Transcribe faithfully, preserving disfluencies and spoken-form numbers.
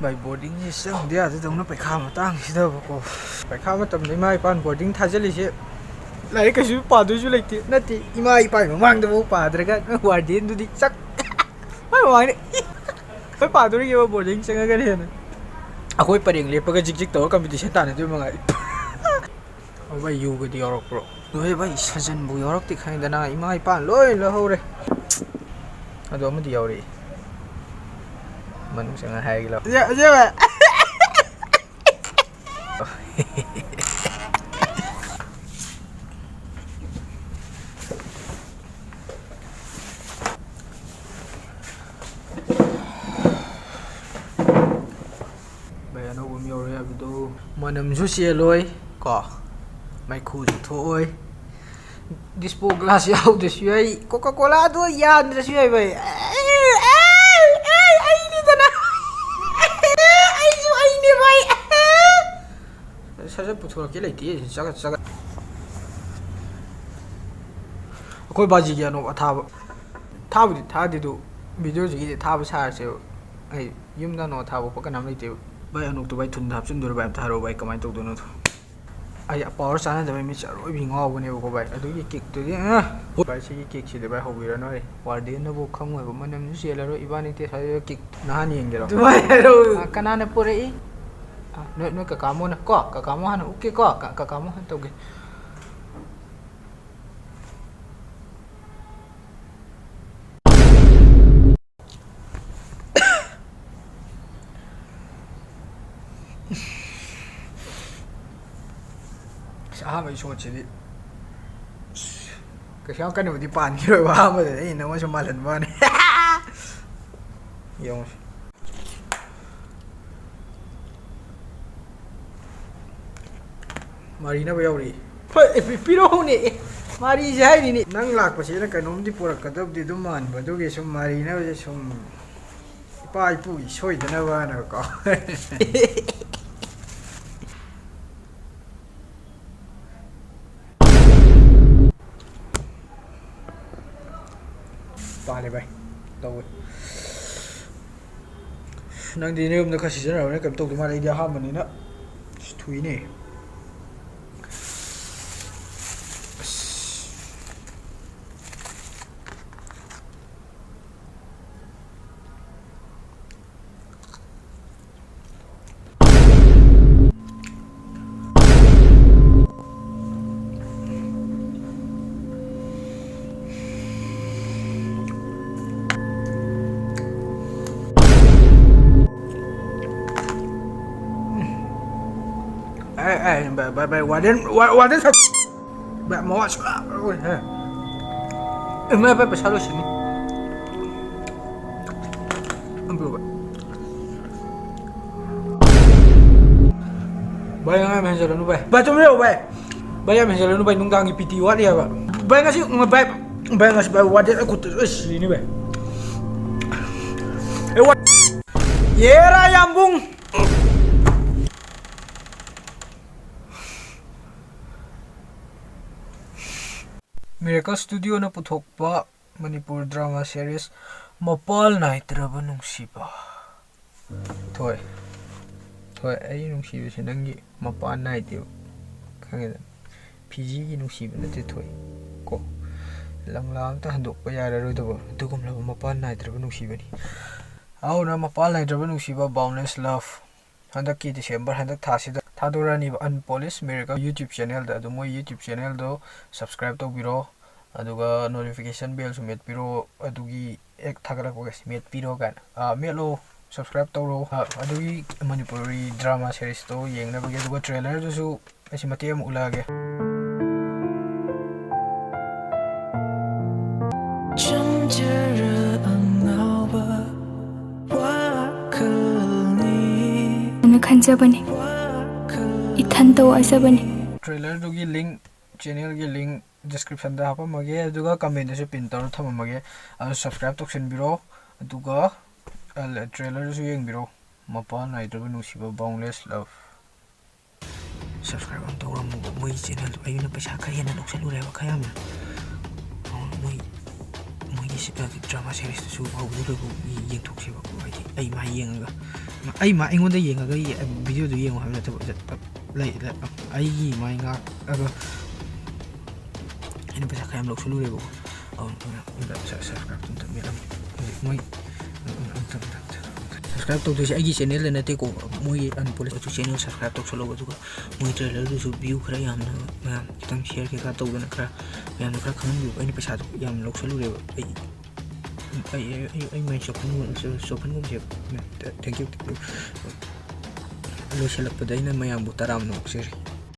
ꯚꯥꯏ, ꯕꯣꯔꯗꯤꯡꯁꯦ ꯆꯪꯗ ꯌꯥꯗꯗꯧꯅ ꯄꯩꯈꯥ ꯃꯇꯥꯡꯁꯤꯗꯕꯀꯣ꯫ ꯄꯩꯈꯥ ꯃꯇꯝꯗ ꯏꯃꯥ ꯏꯄꯥꯅ ꯕꯣꯔꯗꯤꯡ ꯊꯥꯖꯤꯜꯂꯤꯁꯦ ꯂꯥꯏꯔꯤꯛ ꯀꯩꯁꯨ ꯄꯥꯗꯣꯏꯁꯨ ꯂꯩꯇꯦ꯫ ꯅꯠꯇꯦ, ꯏꯃꯥ ꯏꯄꯥꯒꯤ ꯃꯃꯥꯡꯗꯐꯥꯎ ꯄꯥꯗ꯭ꯔꯒ ꯋꯥꯔꯗꯦꯟꯗꯨꯗꯤ ꯆꯥꯛ ꯃꯥꯏ ꯃꯃꯥꯡꯗ ꯑꯩꯈꯣꯏ ꯄꯥꯗꯣꯔꯤꯒꯦꯕ ꯕꯣꯔꯗꯤꯡ ꯆꯪꯉꯒꯅ ꯍꯦꯟꯅ꯫ ꯑꯩꯈꯣꯏ ꯄꯔꯦꯡ ꯂꯦꯞꯄꯒ ꯖꯤꯛ ꯖꯤꯛ ꯇꯧꯔꯒ ꯀꯝꯄꯤꯇꯤꯁꯟ ꯇꯥꯟꯅꯗꯣꯏ ꯃꯉꯥꯏ꯫ ꯑꯣ ꯚꯥꯏ, ꯌꯨꯒꯗꯤ ꯌꯥꯎꯔꯛꯄ꯭ꯔꯣ? ꯂꯣꯏꯔꯦ ꯚꯥꯏ, ꯁꯖꯟꯕꯨ ꯌꯥꯎꯔꯛꯇꯦ ꯈꯪꯉꯤꯗꯅ, ꯏꯃꯥ ꯏꯄꯥ ꯂꯣꯏ ꯂꯧꯍꯧꯔꯦ꯫ ꯑꯗꯣ ꯑꯃꯗꯤ ꯌꯥꯎꯔꯛꯏ꯫ ꯃꯅꯨꯡ ꯆꯪꯉ ꯍꯥꯏꯔꯒꯦ ꯂꯥꯎ꯫ ꯌꯥ-, ꯌꯥ-, ꯚꯥꯏ꯫ ꯚꯥꯏ, ꯑꯅꯧꯕ ꯑꯃ ꯌꯧꯔꯦ ꯍꯥꯏꯕꯗꯣ꯫ ꯃꯅꯝꯁꯨ ꯆꯦꯜꯂꯣꯏ ꯀꯣ, ꯃꯩꯈꯨꯁꯨ ꯊꯣꯛꯑꯣꯏ, ꯗꯤꯁꯄꯣ ꯒ꯭ꯂꯥꯁ ꯌꯥꯎꯗ꯭ꯔꯁꯨ ꯌꯥꯏ, ꯀꯣꯀꯥ ꯀꯣꯂꯥꯗꯣ ꯌꯥꯟꯗ꯭ꯔꯁꯨ ꯌꯥꯏ ꯚꯥꯏ꯫ ꯑꯩ, ꯑꯩ, ꯑꯩ, ꯑꯩꯅꯤꯗꯅ꯫ ꯑꯩꯁꯨ ꯑꯩꯅꯦ ꯚꯥꯏ꯫ ꯁꯠ ꯁꯠ ꯄꯨꯊꯣꯔꯛꯀꯦ ꯂꯩꯇꯦ, ꯆꯒꯠ ꯆꯒꯠ꯫ ꯑꯩꯈꯣꯏ ꯕꯥꯖꯤꯒꯤ ꯑꯅꯣꯞ ꯑꯊꯥꯕ ꯊꯥꯕꯨꯗꯤ ꯊꯥꯗꯦ, ꯑꯗꯨ ꯚꯤꯗꯤꯑꯣꯁꯤꯒꯤꯗꯤ ꯊꯥꯕ ꯁꯥꯔꯁꯦꯕ꯫ ꯑꯩ ꯌꯨꯝꯗ ꯑꯅꯣꯞ ꯑꯊꯥꯕ ꯈꯣꯠꯄ ꯀꯅꯥꯝ ꯂꯩꯇꯦꯕ꯫ ꯚꯥꯏ, ꯑꯅꯣꯞꯇꯣ ꯚꯥꯏ ꯊꯨꯟꯗ ꯍꯥꯞꯆꯤꯟꯗꯣꯏꯔꯣ ꯚꯥꯏ? ꯑꯝꯇ ꯍꯥꯏꯔꯛꯑꯣ ꯚꯥꯏ, ꯀꯃꯥꯏꯅ ꯇꯧꯗꯣꯏꯅꯣꯗꯣ? ꯑꯩ ꯄꯋꯥꯔ ꯆꯥꯟꯅꯗꯕꯩ ꯃꯤꯠꯁꯦ ꯑꯔꯣꯏꯕꯤ ꯉꯥꯎꯕꯅꯦꯕꯀꯣ ꯚꯥꯏ꯫ ꯑꯗꯨꯒꯤ ꯀꯤꯛꯇꯨꯗꯤ, ꯑ! ꯚꯥꯏ, ꯁꯤꯒꯤ ꯀꯤꯛꯁꯤꯗꯤ ꯚꯥꯏ ꯍꯧꯕꯤꯔꯅꯨ꯫ ꯑꯩ ꯋꯥꯔꯗꯦꯟꯅꯕꯨ ꯈꯪꯉꯣꯏꯕ, ꯃꯅꯝꯁꯨ ꯆꯦꯜꯂꯔꯣꯏ꯫ ꯏꯕꯥꯅꯤ ꯇꯦꯁ ꯍꯥꯏꯔꯒ ꯀꯤꯛ ꯅꯍꯥꯟ ꯌꯦꯡꯒꯦꯔꯣ? ꯑꯗꯨꯃꯥꯏꯅ ꯍꯥꯏꯔꯛꯑꯣ꯫ ꯑ, ꯀꯅꯥꯅ ꯄꯨꯔꯛꯏ? ꯑ, ꯅꯣꯏ, ꯅꯣꯏ ꯀꯀꯥ ꯃꯣꯅ ꯀꯣ, ꯀꯀꯥ ꯃꯣ ꯍꯥꯟꯅ ꯎꯛꯀꯦꯀꯣ, ꯀ-, ꯀꯀꯥ ꯃꯣ ꯍꯥꯟꯅ ꯇꯧꯒꯦ꯫ ꯑꯁ, ꯑꯍꯥꯟꯕꯒꯤ ꯁꯣꯠꯁꯤꯗꯤ, ꯑꯁ, ꯀꯩꯁꯨ ꯌꯥꯝ ꯀꯟꯅꯕꯨꯗꯤ ꯄꯥꯟꯈꯤꯔꯣꯏꯕ, ꯑꯍꯥꯟꯕꯗꯗꯤ ꯑꯩꯅ ꯅꯉꯣꯟꯗ ꯁꯨꯝ ꯃꯥꯜꯍꯟꯕ ꯋꯥꯅꯤ꯫ ꯌꯦꯡꯉꯨꯁꯤ꯫ ꯃꯥꯔꯤꯅꯕ ꯌꯥꯎꯔꯤ꯫ ꯍꯣꯏ, ꯑꯦ, ꯄꯤ-, ꯄꯤꯔꯛꯎꯅꯦ꯫ ꯑꯦ, ꯃꯥꯔꯤꯁꯦ ꯍꯥꯏꯔꯤꯅꯦ꯫ ꯅꯪ ꯂꯥꯛꯄꯁꯦ ꯑꯩꯅ ꯀꯩꯅꯣꯝꯗꯤ ꯄꯨꯔꯛꯀꯗꯕꯗꯤ ꯑꯗꯨꯝ ꯃꯥꯟꯕ, ꯑꯗꯨꯒꯤ ꯁꯨꯝ ꯃꯥꯔꯤꯅꯕꯁꯦ ꯁꯨꯝ ꯏꯄꯥ ꯏꯄꯨꯒꯤ ꯁꯣꯏꯗꯅꯕꯅꯀꯣ꯫ ꯄꯥꯜꯂꯦ ꯚꯥꯏ, ꯇꯧꯋꯦ꯫ ꯅꯪꯗꯤ ꯅꯌꯨꯝꯗ ꯈꯔ ꯁꯤꯖꯤꯟꯅꯔꯕꯅꯤꯅ ꯀꯩꯝ ꯇꯧꯗꯧ ꯃꯥꯜꯂꯦ, ꯑꯩꯗꯤ ꯑꯍꯥꯟꯕꯅꯤꯅ꯫ ꯑꯁ, ꯊꯨꯏꯅꯦ꯫ ꯑꯁ꯫ ꯑꯦ, ꯑꯦ, ꯚꯥꯏ, ꯚꯥꯏ, ꯚꯥꯏ, ꯋꯥꯔꯗꯦꯟ, ꯋꯥ-, ꯋꯥꯔꯗꯦꯟ ꯁꯥ-, ꯚꯥꯏ, ꯃꯋꯥ ꯁꯨꯡꯉꯥꯡ ꯉꯥꯡꯉꯣꯏ, ꯍꯦ꯫ ꯑꯦ, ꯚꯥꯏ, ꯚꯥꯏ, ꯄꯩꯁꯥ ꯂꯣꯏꯁꯤꯟꯅꯤ꯫ ꯑꯝ ꯄꯤꯌꯨ, ꯚꯥꯏ꯫ ꯚꯥꯏ, ꯑꯉꯥꯡ ꯌꯥꯝ ꯍꯦꯟꯖꯜꯂꯅꯨ, ꯚꯥꯏ꯫ ꯚꯥꯏ, ꯇꯨꯝꯕꯤꯔꯣ, ꯚꯥꯏ꯫ ꯚꯥꯏ, ꯌꯥꯝ ꯍꯦꯟꯖꯜꯂꯅꯨ, ꯚꯥꯏ꯫ ꯅꯨꯡꯗꯥꯡꯒꯤ ꯄꯤ ꯇꯤ ꯋꯥꯠꯂꯤ ꯍꯥꯏꯕ꯫ ꯚꯥꯏ, ꯉꯁꯤ, ꯚꯥꯏ, ꯚꯥꯏ, ꯉꯁꯤ, ꯚꯥꯏ, ꯋꯥꯔꯗꯦꯟ ꯑꯩ ꯈꯨꯠꯇ ꯂꯣꯏ ꯁꯤꯅꯤ, ꯚꯥꯏ꯫ ꯑꯦ, ꯋꯥ-, ꯌꯦꯔꯥ ꯌꯥꯝꯕꯨꯡ꯫ ꯃꯤꯔꯦꯀꯜ ꯁ꯭ꯇꯨꯗꯤꯑꯣꯅ ꯄꯨꯊꯣꯛꯄ ꯃꯅꯤꯄꯨꯔ ꯗ꯭ꯔꯃꯥ ꯁꯦꯔꯤꯁ ꯃꯄꯥꯜ ꯅꯥꯏꯗ꯭ꯔꯕ ꯅꯨꯡꯁꯤꯕ꯫ ꯊꯣꯏ, ꯊꯣꯏ, ꯑꯩ ꯅꯨꯡꯁꯤꯕꯁꯦ ꯅꯪꯒꯤ ꯃꯄꯥꯟ ꯅꯥꯏꯗꯦꯕ, ꯈꯪꯉꯦꯗꯅ? ꯐꯤꯖꯤꯒꯤ ꯅꯨꯡꯁꯤꯕ ꯅꯠꯇꯦ, ꯊꯣꯏ, ꯀꯣ꯫ ꯂꯪꯂꯥ ꯑꯝꯇ ꯍꯟꯗꯣꯛꯄ ꯌꯥꯔꯔꯣꯏꯗꯕ ꯑꯗꯨꯒꯨꯝꯂꯕ ꯃꯄꯥꯟ ꯅꯥꯏꯗ꯭ꯔꯕ ꯅꯨꯡꯁꯤꯕꯅꯤ꯫ ꯑꯗꯨꯅ ꯃꯄꯥꯟ ꯅꯥꯏꯗ꯭ꯔꯕ ꯅꯨꯡꯁꯤꯕ, Boundless Love, ꯍꯟꯗꯛꯀꯤ ꯗꯤꯁꯦꯝꯕꯔ, ꯍꯟꯗꯛ ꯊꯥꯁꯤꯗ ꯊꯥꯗꯣꯔꯛꯑꯅꯤꯕ Unpolished Miracle YouTube channelꯗ꯫ ꯑꯗꯣ ꯃꯣꯏ YouTube channelꯗꯣ subscribe ꯇꯧꯕꯤꯔꯣ, ꯑꯗꯨꯒ notification bellꯁꯨ ꯃꯦꯠꯄꯤꯔꯣ, ꯑꯗꯨꯒꯤ ꯍꯦꯛ ꯊꯥꯒꯠꯂꯛꯄꯒ ꯃꯦꯠꯄꯤꯔꯣ ꯀꯥꯏꯅ, ꯑꯥ, ꯃꯦꯠꯂꯣ, subscribe ꯇꯧꯔꯣ꯫ ꯑꯥ, ꯑꯗꯨꯒꯤ ꯃꯅꯤꯄꯨꯔꯤ ꯗ꯭ꯔꯃꯥ ꯁꯦꯔꯤꯁꯇꯣ ꯌꯦꯡꯅꯕꯒꯤ, ꯑꯗꯨꯒ ꯇ꯭ꯔꯦꯂꯔꯗꯨꯁꯨ ꯑꯩꯁꯤ ꯃꯇꯦꯛ ꯑꯃ ꯎꯠꯂꯛꯑꯒꯦ꯫ ꯆꯪꯖꯔ ꯑꯉꯥꯎꯕ ꯋꯥꯈꯜꯅꯤ꯫ ꯑꯩꯅ ꯈꯟꯖꯕꯅꯤ, ꯏꯊꯟꯇ ꯋꯥꯖꯕꯅꯤ꯫ ꯇ꯭ꯔꯦꯂꯔꯗꯨꯒꯤ link, channelꯒꯤ link descriptionꯗ ꯍꯥꯞꯄꯝꯃꯒꯦ, ꯑꯗꯨꯒ commentꯗꯁꯨ pin ꯇꯧꯔ ꯊꯝꯃꯝꯃꯒꯦ꯫ ꯑꯗꯨ subscribe ꯇꯧꯁꯤꯟꯕꯤꯔꯣ, ꯑꯗꯨꯒ, ꯑ, ꯇ꯭ꯔꯦꯂꯔꯗꯨꯁꯨ ꯌꯦꯡꯕꯤꯔꯣ, ꯃꯄꯥꯟ ꯅꯥꯏꯗ꯭ꯔꯕ ꯅꯨꯡꯁꯤꯕ, Boundless Love꯫ Subscribe ꯑꯃ ꯇꯧꯔꯝꯃꯣ꯫ ꯃꯣꯏ channelꯗꯣ ꯑꯩꯅ ꯄꯩꯁꯥ ꯈꯔ ꯍꯦꯟꯅ ꯂꯧꯁꯜꯂꯨꯔꯦꯕ, ꯈꯔ ꯌꯥꯝꯅ꯫ ꯃꯣꯏ, ꯃꯣꯏꯒꯤ ꯗ꯭ꯔꯃꯥ ꯁꯦꯔꯤꯁꯇꯨꯁꯨ ꯍꯧꯕꯗꯩ ꯂꯣꯏꯐꯥꯎ ꯌꯦꯡꯊꯣꯛꯁꯦꯕꯀꯣ꯫ ꯍꯥꯏꯗꯤ ꯑꯩ ꯃꯥꯏ ꯌꯦꯡꯉꯒ, ꯑꯩ ꯃꯥ ꯑꯩꯉꯣꯟꯗ ꯌꯦꯡꯉꯒ ꯚꯤꯗꯤꯑꯣꯗꯨ ꯌꯦꯡꯉꯣ ꯍꯥꯏꯕ ꯅꯠꯇꯕ, ꯂꯩ, ꯂꯩ, ꯑꯩꯒꯤ ꯃꯥꯏ ꯉꯥꯛꯑꯒ ꯑꯩꯅ ꯄꯩꯁꯥ ꯈꯔ ꯌꯥꯝ ꯂꯧꯁꯜꯂꯨꯔꯦꯕꯀꯣ꯫ ꯑꯗꯨꯅ ꯑꯝꯇ ꯁ-, subscribe ꯑꯝꯇ ꯃꯦꯠꯂꯝꯃꯣ꯫ ꯍꯧꯖꯤꯛ ꯃꯣꯏ, ꯑꯝꯇ, ꯑꯝꯇ, ꯑꯝꯇ, subscribe ꯇꯧꯗꯣꯏꯁꯦ ꯑꯩꯒꯤ channelꯗ ꯅꯠꯇꯦꯀꯣ, ꯃꯣꯏꯒꯤ unpolish ꯑꯗꯨ channel subscribe ꯇꯧꯁꯜꯂꯣ꯫ ꯑꯗꯨꯒ ꯃꯣꯏ trailerꯗꯨꯁꯨ view ꯈꯔ ꯌꯥꯝꯅ, ꯃꯌꯥꯝ ꯈꯤꯇꯪ share ꯀꯩꯀꯥ ꯇꯧꯗꯅ ꯈꯔ ꯃꯌꯥꯝꯗ ꯈꯔ ꯈꯪꯍꯟꯕꯤꯌꯨ꯫ ꯑꯩꯅ ꯄꯩꯁꯥꯗꯣ ꯌꯥꯝ ꯂꯧꯁꯜꯂꯨꯔꯦꯕ꯫ ꯑꯩ, ꯑꯩ, ꯑꯩ, ꯑꯩ, ꯑꯩ ꯃꯥꯏ ꯆꯣꯞꯍꯟꯒꯨꯝ-, ꯆꯣꯞꯍꯟꯒꯨꯝꯁꯦꯕ꯫ Thank you, thank you꯫ ꯂꯣꯏꯁꯤꯜꯂꯛꯄꯗ ꯑꯩꯅ ꯃꯌꯥꯝꯕꯨ ꯇꯔꯥꯝꯅ ꯑꯣꯛꯆꯔꯤ꯫